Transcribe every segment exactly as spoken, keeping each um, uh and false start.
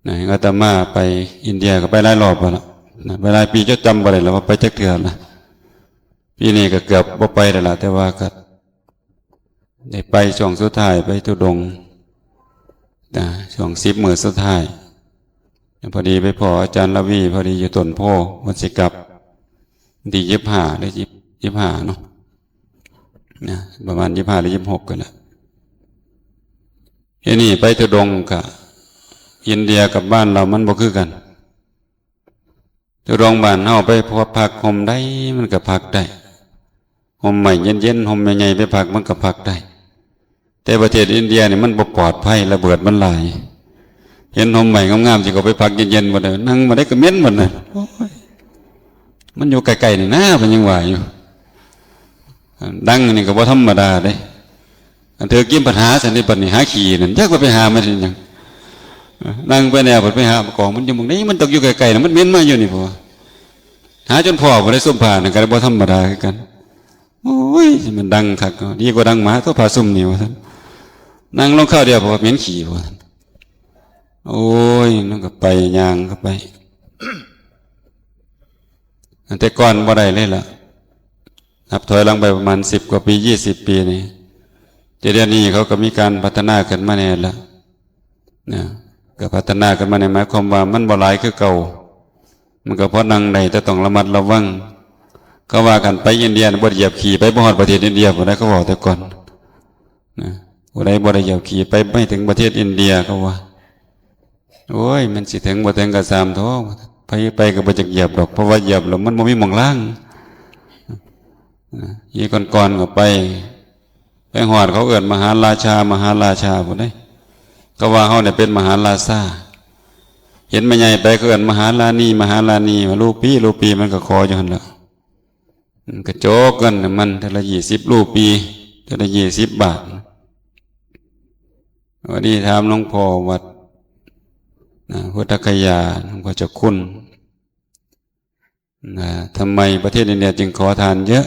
นะ อาตมาไปอินเดียก็ไปหลายรอบแล้วล่ะ นะ ไปหลายปีจนจำบ่ได้แล้วว่าไปจักเทื่อละ ปีนี้ก็เกือบบ่ไปแล้วล่ะ แต่ว่าก็ได้ไปช่วงสุดท้าย ไปธุดงค์ นะ ช่วงสิบมื้อสุดท้าย พอดีไปพ้ออาจารย์ละวี พอดีอยู่ต้นโพธิ์ วันสิกลับ วันที่ยี่สิบห้าหรือยี่สิบห้าเนาะ นะ ประมาณยี่สิบห้าหรือยี่สิบหกกันแหละ ทีนี้ไปธุดงค์กะ อินเดียกับบ้านเรามันบ่คือกัน ธุดงค์บ้านเฮาไปพักห่มใดมันก็พักได้ ห่มไม้เย็นๆ ห่มใหญ่ๆ ไปพักมันก็พักได้ แต่ประเทศอินเดียนี่มันบ่ปลอดภัย ระเบิดมันหลาย เห็นห่มไม้งามๆ สิเข้าไปพักเย็นๆ บ่ได้ นั่งบ่ได้ก็เหม็นหมดน่ะ โอ้ย มันอยู่ใกล้ๆ นี่นะ เพิ่นยังว่าอยู่ ดังนี่ก็บ่ธรรมดาเด้ อันเธอกินปัญหาสันนิบัตินี่หาขี้นั่น จักว่าไปหามาสิหยัง นั่งไปแนวไปหากองมันอยู่หม่องใด มันตกอยู่ใกล้ๆ น่ะ มันเหม็นมาอยู่นี่ เพราะว่า หาจนพ้อบ่ได้ ซุมผ้านั่นก็บ่ธรรมดาคือกัน โอ้ย มันดังคักเนาะ ดีกว่าดังหมาตัว ผ้าซุมนี่ ว่าซั่น นั่งลงคราวเดียว เพราะว่าเหม็นขี้ ว่าซั่น โอ้ย มันก็ไป ย่างเข้าไป แต่ก่อนบ่ได้เลยล่ะ นับถอยหลังไปประมาณสิบกว่าปี ยี่สิบปีนี่ แต่เดี๋ยวนี้เขาก็มีการพัฒนาขึ้นมาแน่ละ นะ ก็พัฒนาขึ้นมาในหมายความว่ามันบ่หลายคือเก่า มันก็พอนั่งได้ แต่ต้องระมัดระวัง เขาว่าคันไปอินเดียบ่เหยียบขี้ ไปบ่ฮอดประเทศอินเดียพุ้นนะ เขาเว้าแต่ก่อน นะ ผู้ใดบ่ได้เหยียบขี้ ไปไม่ถึงประเทศอินเดีย เขาว่า โอ้ย มันสิถึงบ่ถึงก็ซ่ามเถาะ ไป ไปก็บ่จักเหยียบดอก เพราะว่าเหยียบแล้วมันบ่มีหม่องล้าง นะ อีก่อนๆ ก็ไป ไปฮอดเขาเอิ้นมหาราชา มหาราชาพุ้นเด้ เขาว่าเฮาเนี่ยเป็นมหาราชา เห็นแม่ใหญ่ไปก็เอิ้นมหาราณี มหาราณี ว่ารูปี รูปี มันก็ขออยู่หั่นล่ะ มันก็โจกเงินให้มันเทื่อละยี่สิบรูปี เทื่อละยี่สิบบาท วันนี้ถามหลวงพ่อวัด นะ พุทธคยา หลวงพ่อเจ้าคุณ นะ ทำไมประเทศอินเดียจึงขอทานเยอะ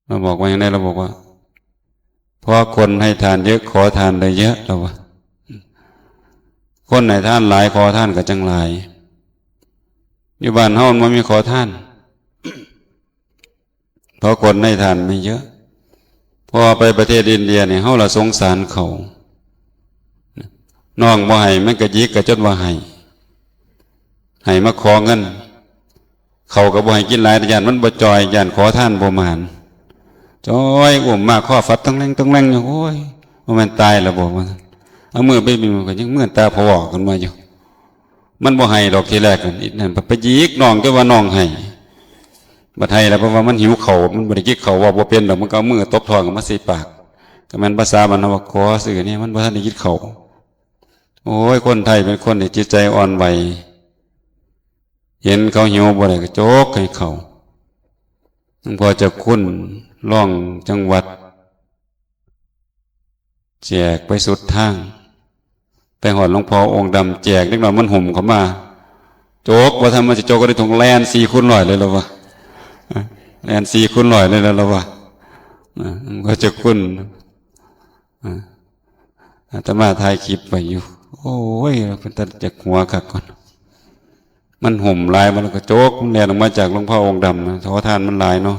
เราบอกว่ายังไง เราบอกว่า เพราะคนให้ทานเยอะ ขอทานเลยเยอะ เราว่า คนให้ทานหลาย ขอทานก็จังหลาย อยู่บ้านเฮามันบ่มีขอทาน เพราะคนให้ทานไม่เยอะ พอไปประเทศอินเดียเนี่ย เฮาละสงสารเขา น้องบ่ให้ มันก็หยิกกะจนว่าให้ ให้มาขอเงิน เขาก็บ่ให้กินหลาย ย้านมันบ่จ่อย ย้านขอทานบ่หมาน จ่อยอุ้มมา คอฟัดต้องแรงต้องแรงอยู่ โอ้ย บ่แม่นตายแล้วบ่ ว่าซั่น เอามือไปบีบ มันก็ยังมือตาพะวอกันมาอยู่ มันบ่ให้ดอกทีแรกนั่น อีนั่นไปหยิกน้องจนว่าน้องให้ บัดให้แล้ว เพราะว่ามันหิวข้าว มันบ่ได้กินข้าว เว้าบ่เป็นดอก มันก็เอามือตบท้องมาใส่ปาก ก็แม่นภาษาบ้านเฮาว่า ขอซื้อเนี่ย มันบ่ทันได้กินข้าว โอ้ย คนไทยเป็นคนที่จิตใจอ่อนไหว เห็นเขาหิวบ่ได้ก็โจกให้เขา หลวงพ่อเจ้าคุณรองจังหวัด แจกไปสุดทาง ไปฮอดหลวงพ่อองค์ดำ แจกเด็กน้อยมันห่มเข้ามา โจกว่าทำมันจะโจกก็ได้ถุง แล่นสี่คูณร้อยเลยแล้ววะ แล่นสี่คูณร้อยเลยแล้ววะ นะ หลวงพ่อเจ้าคุณ อ่า อาตมาถ่ายคลิปไว้อยู่ โอ้ย เป็นตาจักหัวคักก่อน มันห่มหลาย มันก็โจก มันแล่นออกมาจากหลวงพ่อองค์ดำนะ ขอทานมันหลายเนาะ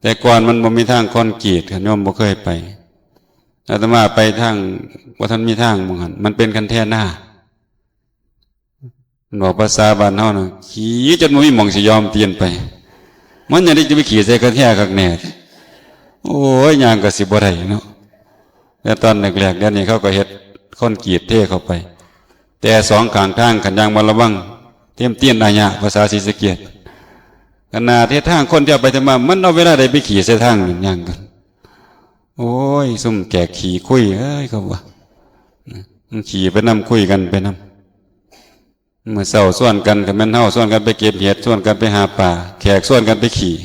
แต่ก่อนมันบ่มีทางคอนกรีต คันโยมบ่เคยไป อาตมาไปทาง บ่ทันมีทางหม่องหั่น มันเป็นคันแท่นา มันบอกภาษาบ้านเฮานะ ขี่จนบ่มีหม่องสิยอมตีนไป มันยังได้จะไปขี่ใส่คันแท่คักแน่ โอ้ย ย่างก็สิบ่ได้เนาะ แต่ตอนแรกๆ เดี๋ยวนี้เขาก็เฮ็ดคอนกรีตเทเข้าไป แต่สองข้างทางคันย่างบ่ระวัง เต็มตีนอายะ ภาษาศรีสะเกษ ขนาดเฮ็ดทาง คนเที่ยวไปเที่ยวมา มันเอาเวลาใดไปขี่ใส่ทางนั่น ย่างกัน โอ้ย ซุมแก่ขี้คุยเอ้ย เขาว่า มันขี่ไปนำ คุยกันไปนำ มื้อเช้าชวนกัน คันแม่นเฮาชวนกันไปเก็บเห็ด ชวนกันไปหาปลา แขกชวนกันไปขี่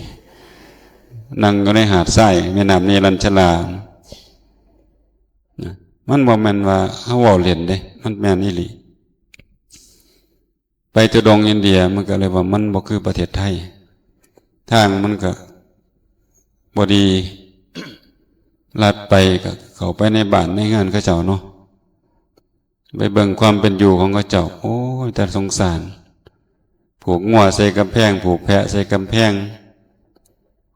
นั่งอยู่ในหาดทราย แม่น้ำเนรัญชรา นะ มันบ่แม่นว่าเฮาเว้าเล่นเด้ มันแม่นอีหลี ไปธุดงค์อินเดีย มันก็เลยว่ามันบ่คือประเทศไทย ทางมันก็บ่ดี ลัดไปก็เข้าไปในบ้านในเฮือนเขาเจ้าเนาะ ไปเบิ่งความเป็นอยู่ของเขาเจ้า โอ้ย แต่สงสาร ผูกงัวใส่กำแพง ผูกแพะใส่กำแพง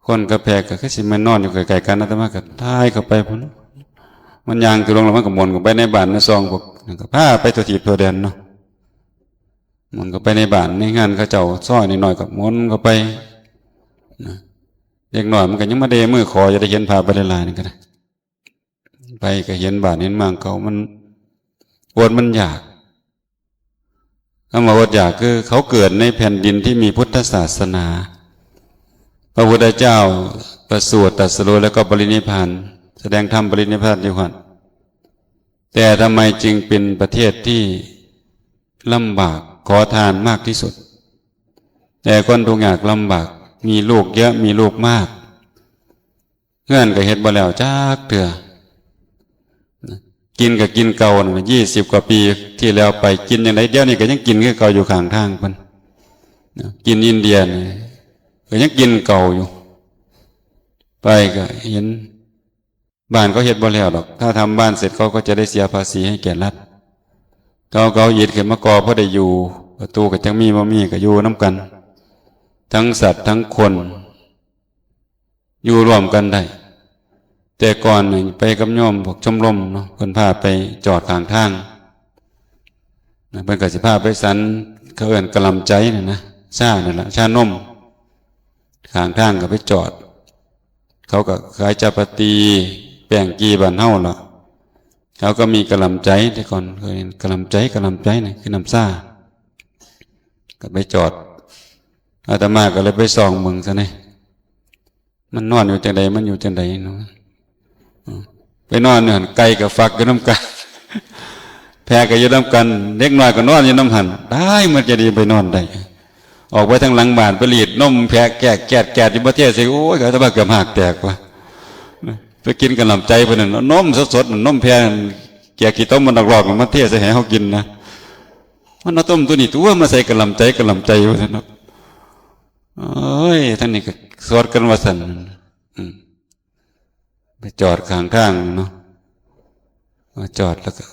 คนกับแพะก็คือสิมานอนอยู่ใกล้ๆกัน อาตมาก็ถ่ายเข้าไปพุ้น มันย่างถือลงแล้วมันก็หมุนเข้าไปในบ้านในซอง พวกนั้นก็พาไปทั่วทีบทั่วแดนเนาะ หมุนเข้าไปในบ้านในเฮือนเขาเจ้า ซอยน้อยๆก็หมุนเข้าไปนะ เด็กน้อยมันก็ยังมาเดมือขอ จะได้เห็นภาพไปหลายๆนั่นก็ได้ ไปก็เห็นบ้านเห็นเมืองเขา มันอดมันอยาก คำว่าอดอยากคือเขาเกิดในแผ่นดินที่มีพุทธศาสนา พระพุทธเจ้าประสูติตรัสรู้แล้วก็ปรินิพพาน แสดงธรรมปรินิพพานอยู่หั่น แต่ทำไมจึงเป็นประเทศที่ลำบากขอทานมากที่สุด แต่คนทุกข์ยากลำบาก มีลูกเยอะ มีลูกมาก เฮือนก็เฮ็ดบ่แล้วจักเทื่อ กินก็กินเก่านั่นน่ะ ยี่สิบกว่าปีที่แล้วไป กินจั่งใด เดี๋ยวนี้ก็ยังกินคือเก่าอยู่ข้างทางเพิ่นนะ กินอินเดียนี่ก็ยังกินเก่าอยู่ ไปก็เห็น บ้านเขาเฮ็ดบ่แล้วดอก ถ้าทำบ้านเสร็จเขาก็จะได้เสียภาษีให้แก่รัฐ เขาก็เอาอิฐขึ้นมาก่อพอได้อยู่ ประตูก็จั่งมีบ่มีก็อยู่นำกัน ทั้งสัตว์ทั้งคน อยู่ร่วมกันได้ แต่ก่อนนี่ไปกับโยมพวกชมรมเนาะ เพิ่นพาไปจอดข้างทางนะ เพิ่นก็สิพาไปสัน เขาเอิ้นกะหล่ำใจนั่นนะ ชานั่นล่ะ ชานม ข้างทางก็ไปจอด เขาก็ขายจาปาตี แป้งกีบ้านเฮาล่ะ เขาก็มีกะหล่ำใจ แต่ก่อนเคยเห็นกะหล่ำใจ กะหล่ำใจนี่คือน้ำชา ก็ไปจอด อาตมาก็เลยไปส่องเบิ่งซะนี่ มันนอนอยู่จั่งใด มันอยู่จั่งใดเนาะ อืม ไปนอนอยู่หั่น ไก่ก็ฟักอยู่นำกัน แพะก็อยู่นำกัน เด็กน้อยก็นอนอยู่นำหั่น ตาย มันจะดีไปนอนได้ ออกไปทางหลังบ้าน ไปหลีดนมแพะแกดแกดแกดอยู่ บ่เทใส่ โอ้ย อาตมาเกือบฮากแตกว่ะ ไปกินกะหล่ำใจเพิ่นน่ะ นมสดๆ นมแพะ แกะขี้ตมมันดอกๆ มาเทใส่ให้เฮากินนะ มันเอาต้มตัวนี้ตัวมาใส่กะหล่ำใจ กะหล่ำใจว่าซั่นเนาะ โอ้ย ท่านนี่ก็สวดกันว่าซั่น อืม ไปจอดข้างทางเนาะ มาจอดแล้วก็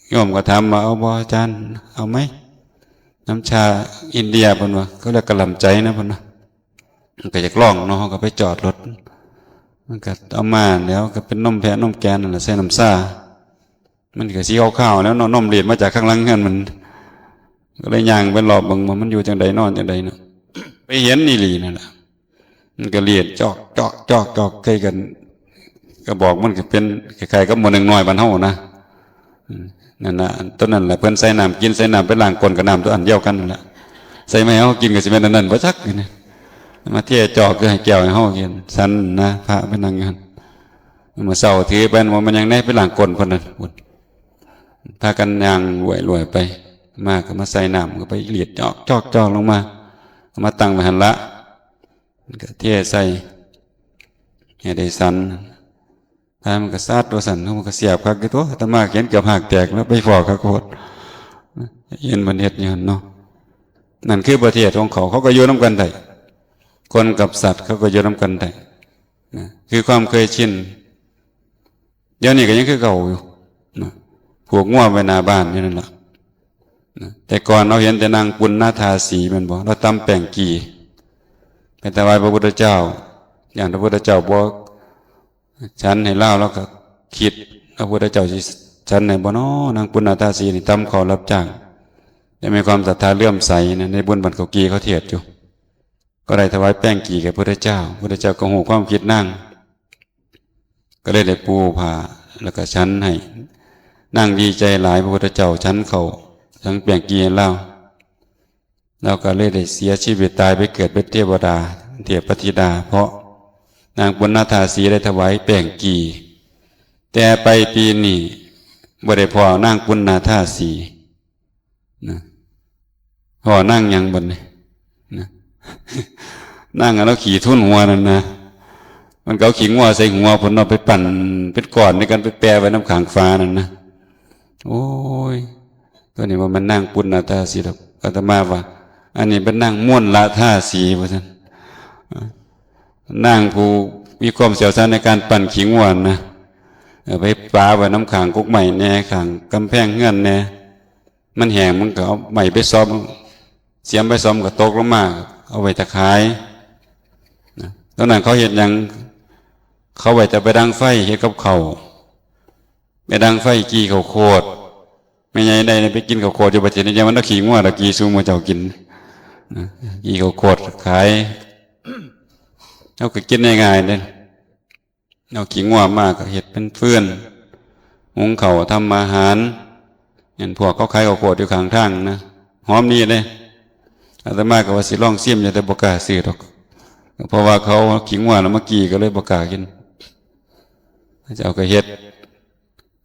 โยมก็ถามว่า "เอาบ่อาจารย์ เอาไหม น้ำชาอินเดีย" เพิ่นว่า เขาเรียกกะหล่ำใจนะเพิ่นว่า มันก็อยากลองเนาะ เขาก็ไปจอดรถ มันก็เอามาแล้ว ก็เป็นนมแพะนมแกนนั่นแหละ ใส่น้ำชา มันก็สีขาวๆแล้วเนาะ นมหลีดมาจากข้างหลังเฮือนมัน ก็เลยย่างไปรอบเบิ่งว่ามันอยู่จั่งใด นอนจั่งใดเนาะ ไปเห็นอีหลีนั่นแหละ มันก็หลีดจอกจอกจอกจอกใส่กัน กระบอกมันก็เป็นคล้ายๆกับหม้อนึ่งน้อยบ้านเฮานะ อืม นั่นน่ะ ต้นนั้นแหละ เพิ่นใส่น้ำกิน ใส่น้ำไปล้างก้นกับน้ำตัวอันเดียวกันนั่นแหละ ใส่มาให้เฮากินก็สิแม่นอันนั้นบ่จักนี่นะ มาเทจอกคือให้แก้วให้เฮากิน สันนะ พระไปนั่งอยู่หั่น มื้อเช้าถือไป บ่แม่นหยังเด้ ไปล้างก้นเพิ่นนั่น พากันย่างรวยๆไป มาก็มาใส่น้ำ ก็ไปหลีดจอกจอกจอกลงมา เอามาตั้งไว้หั่นละ มันก็เทใส่ ให้ได้สัน ถ้ามันก็สาดว่าซั่น มันก็เสียบคักอยู่ตัว อาตมาเห็นเกือบฮากแตกแล้ว ไปฟ้อคักโพด เห็นมันเฮ็ดอยู่หั่นเนาะ นั่นคือประเทศของเขา เขาก็อยู่นำกันได้ คนกับสัตว์เขาก็อยู่นำกันได้นะ คือความเคยชิน เดี๋ยวนี้ก็ยังคือเก่าอยู่นะ ผูกงัวไว้หน้าบ้านอยู่นั่นล่ะนะ แต่ก่อนเราเห็นแต่นางปุณณาทาสีแม่นบ่ เราตำแป้งกี่ ไปถวายพระพุทธเจ้า ย่านพระพุทธเจ้าบ่ฉันให้ลาว เราก็คิด พระพุทธเจ้าสิฉันให้บ่น้อ นางปุณณาทาสีนี่ตำข้าวรับจ้าง แต่มีความศรัทธาเลื่อมใสนะ ในบุญบั้นข้าวกี่เขาเทศน์อยู่ ก็ได้ถวายแป้งกี่แก่พระพุทธเจ้า พระพุทธเจ้าก็ฮู้ความคิดนาง ก็เลยได้ปูผ้า แล้วก็ฉันให้ นางดีใจหลาย พระพุทธเจ้าฉันข้าว ฉันแป้งกี่ให้ลาว ลาวก็เลยได้เสียชีวิตตายไปเกิดเป็นเทวดา เทพธิดา เพราะนางปุณณาทาสีได้ถวายแป้งกี่ แต่ไปปีนี้บ่ได้พ้อนางปุณณาทาสีนะ พ้อนางหยังบัดนี้นะ นางอันเราขี้ทุนหัวนั่นนะ มันก็เอาขี้งัวใส่หัวพุ้นเนาะ ไปปั้นเป็นก้อนในกัน ไปแปะไว้นำข้างฝานั่นนะ โอ้ย ตัวนี้ว่ามันนางปุณณาทาสีดอก อาตมาว่า อันนี้เป็นนางมลทาสีว่าซั่น นางผู้มีความเชี่ยวชาญในการปั้นขี้งัวนะ เอาไปปะไว้นำข้างกกไม้แหน่ ข้างกำแพงเฮือนแหน่ มันแห้งมันก็เอาไม้ไปซ่อม เสียมไปซ่อมก็ตกลงมา เอาไว้จะขายนะตอนนั้นเขาเฮ็ดหยัง เขาไว้จะไปดังไฟเฮ็ดกับข้าว ไปดังไฟจี่ข้าวโพด แม่ใหญ่ได้ไปกินข้าวโพดอยู่ประเทศนี้มันเอาขี้งัวตะกี้สู่หมู่เจ้ากินนะจี่ข้าวโพดขาย เอาก็กินง่ายๆเด้เอาขี้งัวมาก็เฮ็ดเป็นฟืนหุงข้าวทำอาหารเห็นพวกเขาขายข้าวโพดอยู่ข้างทางนะหอมดีเลยอาตมาก็ว่าสิลองซิมอยู่แต่บ่กล้าซื้อดอก เพราะว่าเขาขี้งัวแล้วมากี้ก็เลยบ่กล้ากินเขาเจ้าก็เฮ็ด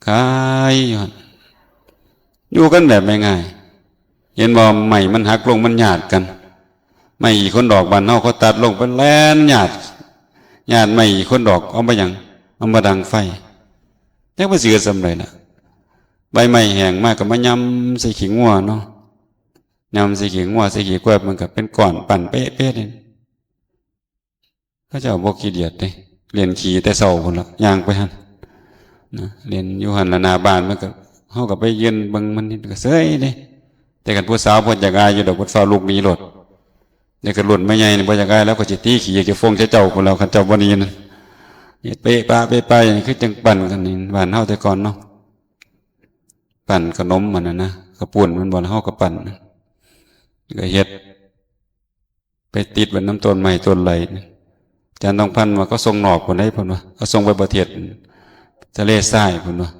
ขายอยู่หั่นอยู่กันแบบง่ายๆเห็นบ่ไม้มันหักลงมันหยาดกันไม้อีคนดอกบ้านเฮาเขาตัดลงเป็นแล่นหยาดหยาดไม้อีคนดอกเอามาหยังเอามาดังไฟจักมาสิเฮ็ดส่ำใดล่ะใบไม้แห้งมาก็มายำใส่ขี้งัวเนาะยำใส่ขี้งัวใส่ขี้ควายมันก็เป็นก้อนปั้นเป๊ะๆนี่ เขาเจ้าบ่ขี้เดียดเด้เล่นขี้แต่เช้าพุ้นละย่างไปหั่นนะเล่นอยู่หั่นละหน้าบ้านมันก็เฮาก็ไปยืนเบิ่งมันนี่ก็เซยเด้แต่คันผู้สาวเพิ่นอยากอายอยู่ดอกเพิ่นฟ้าวลุกหนีโลดแต่คันรุ่นแม่ใหญ่นี่บ่อยากอายแล้วก็สิตีขี้จะฟงจะเจ้าพุ้นแล้วคันเจ้าบ่หนีนั่นเฮ็ดเป๊ะปะเป๊ะปะอย่างนี้คือจังปั้นกันนี่บ้านเฮาแต่ก่อนเนาะปั้นขนมมันน่ะนะข้าวปุ้นมันบ่เฮาก็ปั้นนะก็เฮ็ด ไปติดไว้นำต้นไม้ต้นไหลนี่อาจารย์ทองพันว่าเขาส่งนอกพุ้นได้เพิ่นว่าเขาส่งไปประเทศทะเลทรายพุ้นว่า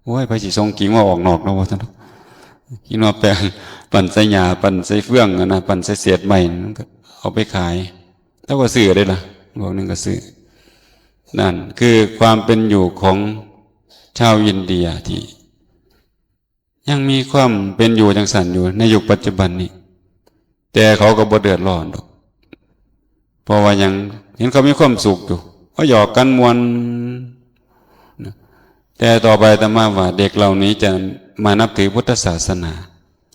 โอ้ยไผสิส่งขี้งัวออกนอกเนาะว่าซั่นเนาะขี้งัวแปลงปั่นใส่หญ้าปั่นใส่เฟืองหั่นนะปั่นใส่เศษไม้มันก็เอาไปขาย แล้วก็ซื้อได้ล่ะพวกนึงก็ซื้อนั่นคือความเป็นอยู่ของชาวอินเดียที่ ยังมีความเป็นอยู่จังซั่นอยู่ในยุคปัจจุบันนี้ แต่เขาก็บ่เดือดร้อนดอก เพราะว่าหยังเห็นเขามีความสุขอยู่เขาหยอกกันม่วนนะแต่ต่อไปอาตมาว่าเด็กเหล่านี้จะมานับถือพุทธศาสนา